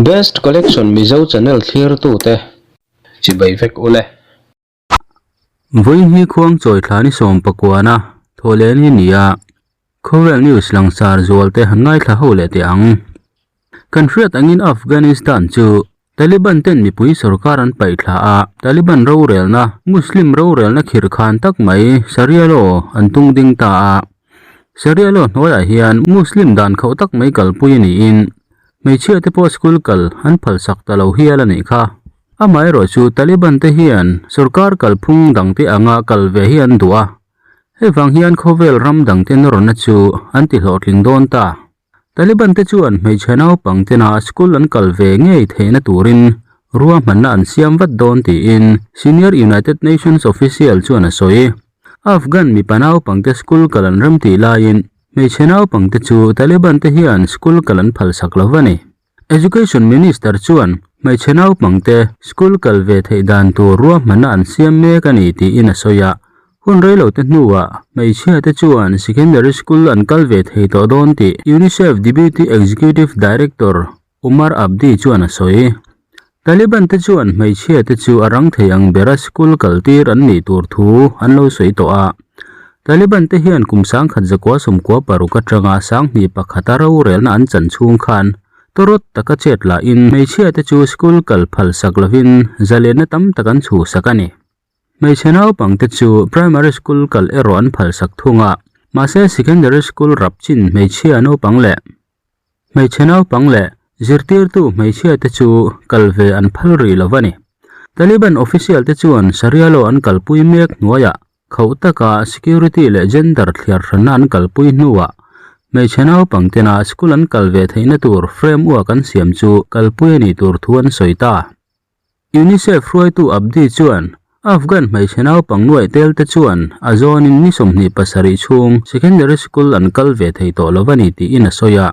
Best Collection Mizo channel thlirtute chibai vek ule. Vawiin hi khuang chawi thla ni sawm pakuana thawhlehni ni a, khawvel news langsar zual te han ngaithla ho leh teh ang. Kan hriat angin Afghanistan chu Taliban ten mipui sorkar an paih thla a, Taliban rorelna, Muslim rorelna khirh khan tak mai Sharia law an tung ding ta a. Sharia law hnuaiah hian Muslim dan khauh tak mai kalpui a niin hmeichhia te pawh school kal an phalsak ta lo hial a nih kha. Amaherawhchu Taliban te hian sorkar kalphung dangte anga kal ve hi an duh a, hei vang hian khawvel ram dangte nawrna chu an ti hlawhtling dawn ta. Taliban te chuan hmeichhe naupang tena school an kal ve ngei theihna turin ruahmanna an siam vat dawn tiin Senior United Nations official chuan a sawi. Afghan mipa naupangte school kal an remtih laiin hmeichhe naupangte chu Taliban te hian school kal an phalsak lo va ni. Education Minister chuan hmeichhe naupangte school kal ve theih dan tur ruahmanna an siam mek a ni tiin a sawi a. Hun reilote hnuah hmeichhiate chuan secondary school an kal ve thei tawh dawn tih UNICEF Deputy Executive Director Omar Abdi chuan a sawi. Taliban te chuan hmeichhiate chu a rang thei ang bera school kal tir an nih tur thu an lo sawi tawh a. Taliban te hian kum sangkhat zakua sawmkua paruk atanga sanghnih pakhata rorelna an chan chhung khan tawrawt taka chet lahin hmeichhia te chu school kal phal sak lovin zalenna tam tak an chhuhsak a ni. Hmeichhe naupang te chu primary school kal erawh an phal sak thung a, mahse secondary school rap chin hmeichhia naupang leh Hmeichhe naupang leh zirtirtu hmeichhia te chu kal ve an phal rih lo a ni. Taliban official te chuan Sharia law an kalpui mek hnuaiah khauh taka security leh gender thliar hranna an kalpui hnuah hmeichhe naupang tena school an kal ve theihna tur framework an siam chu kalpui a nih tur thu an sawi ta. UNICEF hruaitu Abdi chuan Afghan hmeichhe naupang nuaih tel te chuan a zawnin ni 27 chhung secondary school an kal ve thei tawh lo a ni tiin a sawi a.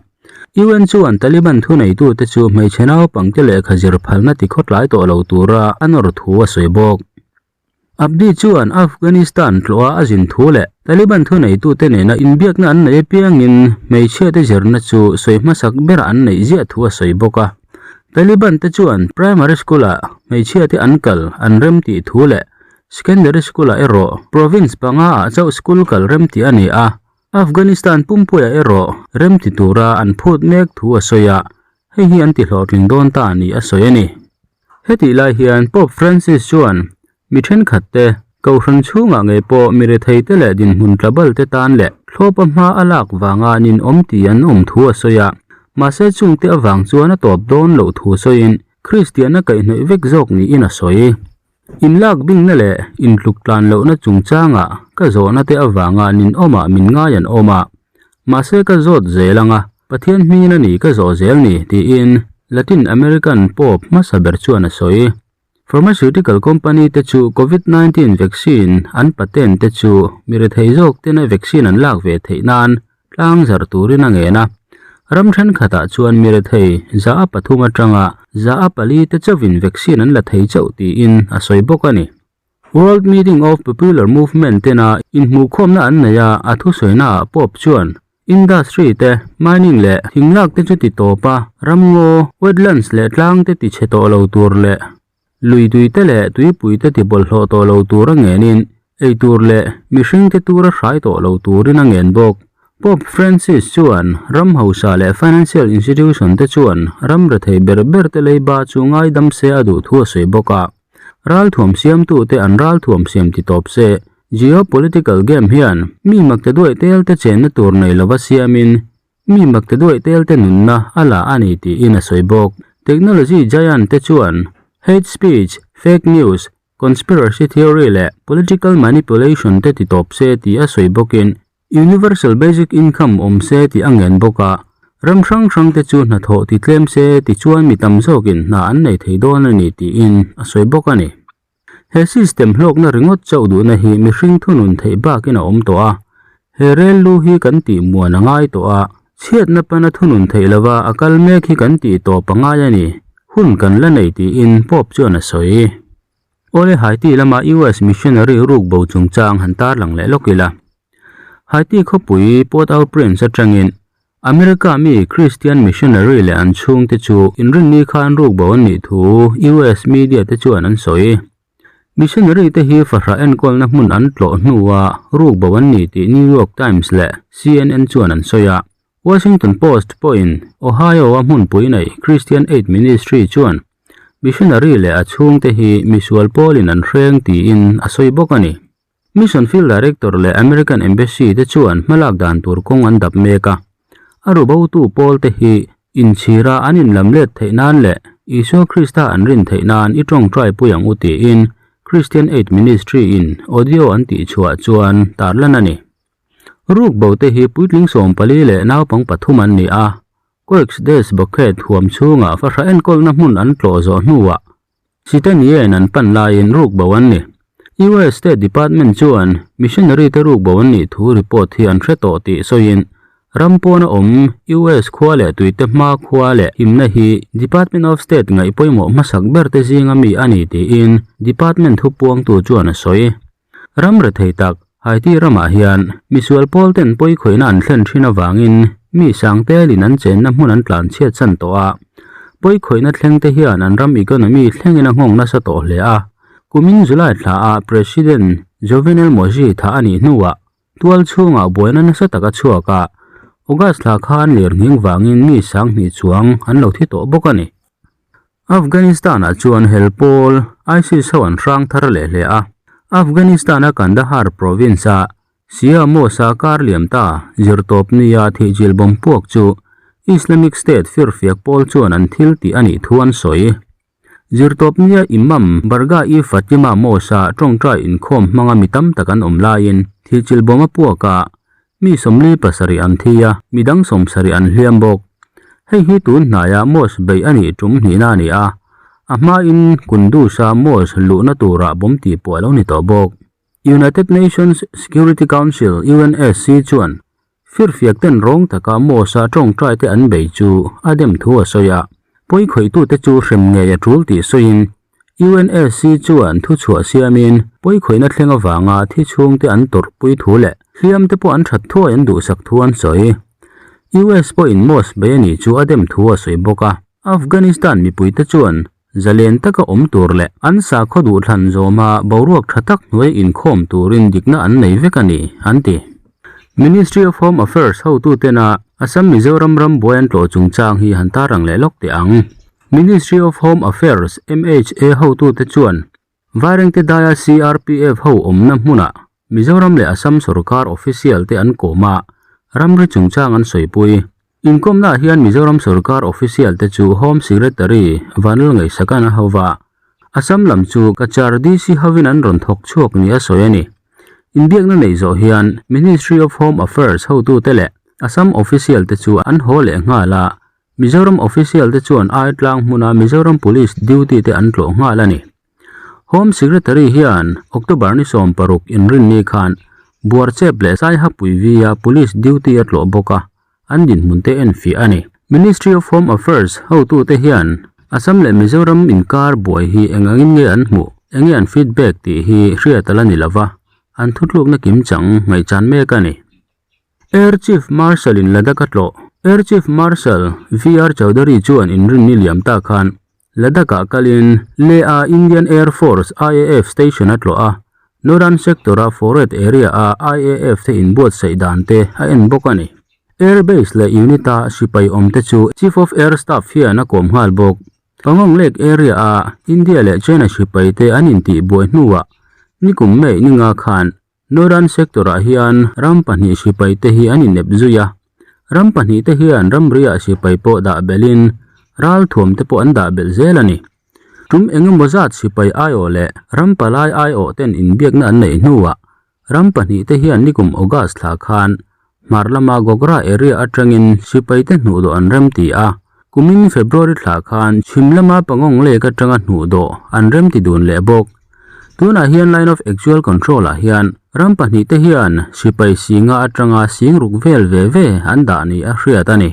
UN chuan Taliban thuneitute chu hmeichhe naupangte lehkha zir phalna tikhawtlai tawh lo tura a nawr thu a sawi bawk. Abdi chuan Afghanistan tlawha a zin thu leh Taliban thuneitute nena inbiakna an neih apiangin hmeichhiate zirna chu sawi hmasak bera an neih ziah thu a sawi bawk a. Taliban te chuan primary school-ah hmeichhiate an kal an rem tih thu leh secondary school-ah erawh province pangaah chauh school kal rem tih a ni a, Afghanistan pumpuiah erawh rem ti tura an phut mek thu a sawi a, hei hi an ti hlawhtling dawn ta ni a sawi a ni. Hetih lai hian Pope Francis chuan mi thenkhat te, Kohhran chhungah ngei pawh mi rethei te leh dinhmun tlabal te tan leh thlawpa hma a lak vanga ninawm tih an awm thu a sawi a. Mahse chungte avang chuan a tawp dawn loh thu sawiin Kristian a kaihhnawih vek zawk niin a sawi. Inlak bingna leh intluk tlan lohna chungchangah ka zawhna te avanga ninawmah min ngai an awm a. Mahse ka zawt zel anga Pathian hmingin a ni ka zawh zel ni tiin Latin American Pope hmasa ber chuan a sawi. Pharmaceutical company te chu Covid 19 vaccine an patent te chu mi rethei zawk tena vaccine an lak ve theih nan tlang zar turin a ngen a. Ram thenkhatah chuan mi rethei 3% atanga 4% te chauhin vaccine an la thei chauh tiin a sawi bawk a ni. World Meeting of Popular Movement tena inhmuhkhawmna an nei a, a thusawiнаah Pope chuan Industry te, mining leh thinglak te chu ti tawp a, ramngaw, wetlands leh tlang te ti chhe tawh lo tur leh lui tui te leh tuipui te ti bawlhhlawh tawh lo tur a ngenin eitur leh mihring te tura hrai tawh lo turin a ngen bawk. Pope Francis chuan ram hausa leh financial institution te chuan ram rethei ber ber te leiba chu ngaidam se a duh thu a sawi bawk a. Ralthuam siamtute an ralthuam siam ti tawp se, geopolitical game hian mi makte duaih tel te chenna tur nei lova siamin mi makte duaih tel te nunna a la a ni tiin a sawi bawk. Technology giant te chuan hate speech, fake news, conspiracy theory leh political manipulation te ti tawp se tih a sawi bawkin Universal Basic Income awm se tih a ngen bawk a, ram hrang hrang te chu hnathawh ti tlem se tichuan mi tam zawkin hna an nei thei dawn a ni tiin a sawi bawk a ni. He system hlawkna ringawt chauh duhna hi mihring thunun theih bakin a awm tawh a, he rel lu hi kan tih muan a ngai tawh a, chhiatna pana thunun theih lova a kal mek hi kan tih tawp a ngai a ni, hun kan la nei tiin Pope chuan a sawi. Awle Haiti lama US missionary ruk bo chungchang han tarlang leh lawk ila. Haiti khawpui Port-au-Prince atangin America mi Christian missionary leh an chhungte chu inrinni khan rukbo an nih thu US media te chuan an sawi. Missionary te hi fahrah enkawlna hmun an tlawh hnua rukbo an ni tih New York Times leh CNN chuan an sawi a. Washington Post pawhin Ohio-a hmunpui nei Christian Aid Ministry chuan missionary leh a chhungte hi misual pawlin an hreng tiin a sawi bawk a ni. Mission Field Director leh American Embassy te chuan hmalak dan tur kawng an dap mek a. A rubotu pawl te hi inchhira an inlam let theih nan leh Isua Krista an rin theih nan i tawngtai pui ang u tiin Christian Aid Ministry in audio an tihchhuah chuan tarlan a ni. Rukbo te hi puitling 14 leh naupang pathum an ni a. Quakes Des Bokhet huam chhungah fahrah enkawlna hmun an tlawh zawh hnuah Sitanian an pan laiin rukbo an ni. US State Department chuan missionary te rukbo an nih thu report hi an hre tawh tih sawiin ram pawna awm US khua leh tuite hma khua leh himna hi Department of State ngaih pawimawh hmasak ber te zinga mi a ni tiin department thupuangtu chuan a sawi. Ram rethei tak Haiti ramah hian misual pawl ten pawi khawihna an thlen thin avangin mi sang telin an chenna hmun an tlan chhiat san tawh a. Pawi khawihna thleng te hian an ram economy thlengin a nghawng nasa tawh hle a. Kumin July thla ah President Jovenel Moise thah a nih hnuah tual chhungah buaina nasa tak a chhuak a. August thla khan lirnghing vangin mi 2000 chuang an lo thi tawh bawk a ni. Afghanistan-ah chuan hel pawl ISIS ho an hrang thar leh hle a. Afghanistan-a Kandahar province-a Shia Mosque-a kar liam ta zirtawp nia thihchilh bomb puak chu Islamic State firfiak pawl chuan an thil tih a nih thu an sawi. Zirtawp nia Imam Bargah-i Fatima Mosque-a tawngtai inkhawm hmanga mi tam tak an awm laiin thihchilh bomb a puak a, Mi 47 an thi a, mi dang 70 an hliam bawk. Hei hi tun hnaiah mosque beih a nih tum hnihna a ni a, a hmain Kunduz-a mosque luhna turah bomb tih pawh a lo ni tawh bawk. United Nations Security Council, UNSC, chuan firfiak ten rawng taka mosque-a tawngtai te an bei chu a dem thu a sawi a, pawi khawih-tute chu hrem ngei a tul tih sawiin UNSC chuan thuchhuah siamin pawikhawihna thleng avanga thi chhungte an tawrhpui thu leh hliamte pawh an that thuai an duhsak thu an sawi. US pawhin mosque bei a nih chu a dem thu a sawi bawk a. Afghanistan mipuite chuan zalen taka awm tur leh an sakhaw duhthlan zawma boruak tha tak hnuai inkhawm turin dikna an nei vek a ni, an ti. Ministry of Home Affairs hotutena Assam Mizoram rambuai an tlawh chungchang hi han tarang leh lawk teh ang. Ministry of Home Affairs, MHA, hotute chuan Vairengte daia CRPF ho awmna hmunah Mizoram leh Assam sorkar official te an kawm a, ramri chungchang an sawipui. Inkawmnaah hian Mizoram sorkar official te chu Home Secretary Vanlalngaihsakan a ho va, Assam lam chu Cachar DC hovin an rawn thawk chhuak ni a sawi a ni. Inbiakna neih zawh hian Ministry of Home Affairs hotute leh Assam official te chu an haw leh nghal a, Mizoram official te chuan Aitlang hmuna Mizoram Police duty te an tlawh nghal a ni. Home Secretary hian October ni 16 inrinni khan Buarchep leh Saihapui V-a Police duty a tlawh bawk a, an dinhmun te enfiah a ni. Ministry of Home Affairs hotute hian Assam leh Mizoram inkar buai hi eng angin nge an hmuh, enge an feedback tih hi hriat a la ni lova, an thutlukna kimchang ngaihchan mek a ni. Air Chief Marshal in Ladakh a tlawh. Air Chief Marshal VR Chaudhary chuan inrinni liam ta khan Ladakh ah kalin Leh-a Indian Air Force, IAF, station a tlawh a, Northern Sector-a Forest area-a IAF te inbuatsaih dan te a en bawk a ni. Air Base leh Unit-a sipai awm te chu Chief of Air Staff hian a kawm nghal bawk. Pangong Lake area-a India leh China sipai te an intihbuai hnuah nikum May ninga khan Northern Sector-ah hian ram pahnih sipai te hi an inep zui a, ram pahnih te hian ramriah sipai pawh dah belhin ralthuam te pawh an dah belh zel a ni. Tum eng emaw zat sipai aiawh leh ram palai aiawh ten inbiakna an neih hnuah ram pahnih te hian nikum August thla khan hmar lama Gogra area atangin sipai te hnuhdawh an remti a, kumin February thla khan chhim lama Pangong Lake atanga hnuhdawh an remti dun leh bawk. Tunah hian Line of Actual Control ah hian ram pahnih te hian sipai singa atanga sing ruk vel ve ve an dah ni a hriat a ni.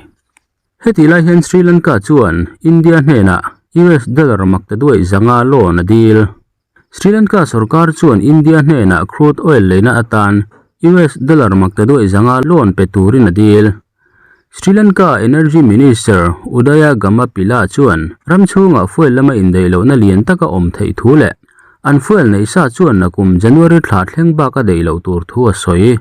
Hetih lai hian Sri Lanka chuan India hnenah US dollar mak ta duai zanga loan a dil. Sri Lanka sorkar chuan India hnenah crude oil leina atan US dollar mak ta duai zanga loan pe turin a dil. Sri Lanka Energy Minister Udaya Gamapila chuan ram chhungah fuel lama indaih lohna lian tak a awm theih thu leh an fuel neih sa chuan nakum January thla thleng bak a daih loh tur thu a sawi.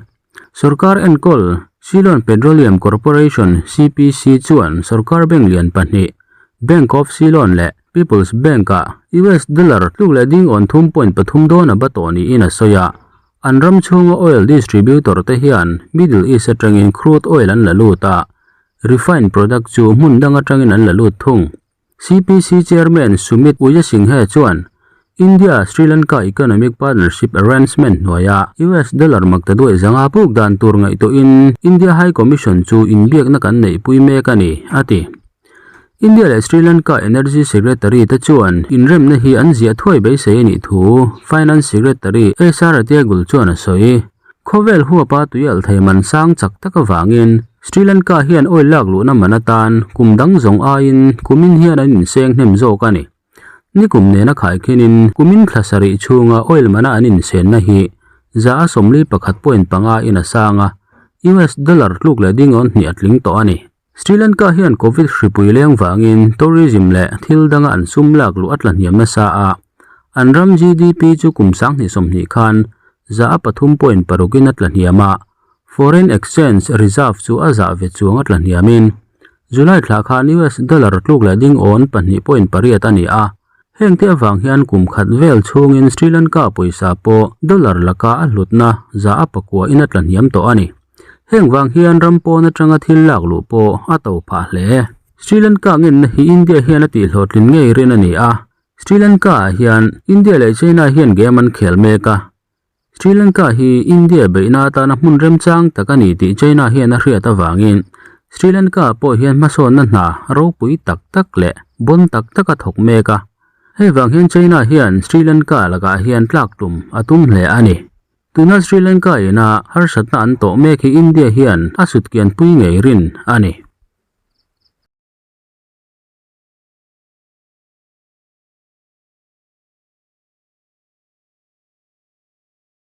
Sorkar enkawl Ceylon Petroleum Corporation, CPC, chuan sorkar bank lian pahnih, Bank of Ceylon leh People's Bank-ah US dollar tluk leh ding awn 3.3 dawn a ba tawh niin a sawi a. An ram chhunga oil distributor te hian Middle East atangin crude oil an la lut a, refined product chu hmun dang atangin an la lut thung. CPC Chairman Sumit Wijesinghe chuan India Sri Lanka Economic Partnership Arrangement hnuaia US dollar makta duai zanga puk dan tur ngaihtuahin India High Commission chu inbiakna kan neihpui mek a ni, a ti. India leh Sri Lanka Energy Secretary te chuan inremna hi an ziah thuai beisei a nih thu Finance Secretary SR Atiagul chuan a sawi. Khawvel huapa tui alh thei man sang chak tak avangin Sri Lanka hian oil lak luhna man atan kum dang zawng aiin kumin hian an inseng hnem zawk a ni. Nikum nena khaikhinin kumin thla sarih chhunga oil mana an insenna hi 141.5 in a sang a, US dollar tluk leh dingawn hnih a tling tawh a ni. Sri Lanka hian Covid hripui leng vangin tourism leh thil danga an sum lak luh a tla hniam nasa a, an ram GDP chu kum 2020 khan 3.6 in a tla hniam a, foreign exchange reserve chu a zah ve chuang a tla hniamin July thla khan US dollar tluk leh ding awn 2.8 a ni a, hengte avang hian kum khat vel chhungin Sri Lanka pawisa pawh dollar laka a hlutna za a pakua in a tla hniam tawh a ni. Heng vang hian ram pawn atanga thil lak luh pawh a to phah hle. Sri Lanka ngenna hi India hian a tihhlawhtlin ngei rin a ni a, Sri Lanka ah hian India leh China hian game an khel mek a, Sri Lanka hi India beihna atana hmun remchang tak a ni tih China hian a hriat avangin Sri Lanka pawh hian hmasawnna hna ropui tak tak leh bon tak tak a thawk mek a. Hei vang hian China hian Sri Lanka lakah hian tlak tum a tum hle a ni. Tuna Sri Lanka ina harsatna an tawh mek hi India hian a sutkianpui ngei rin a ni.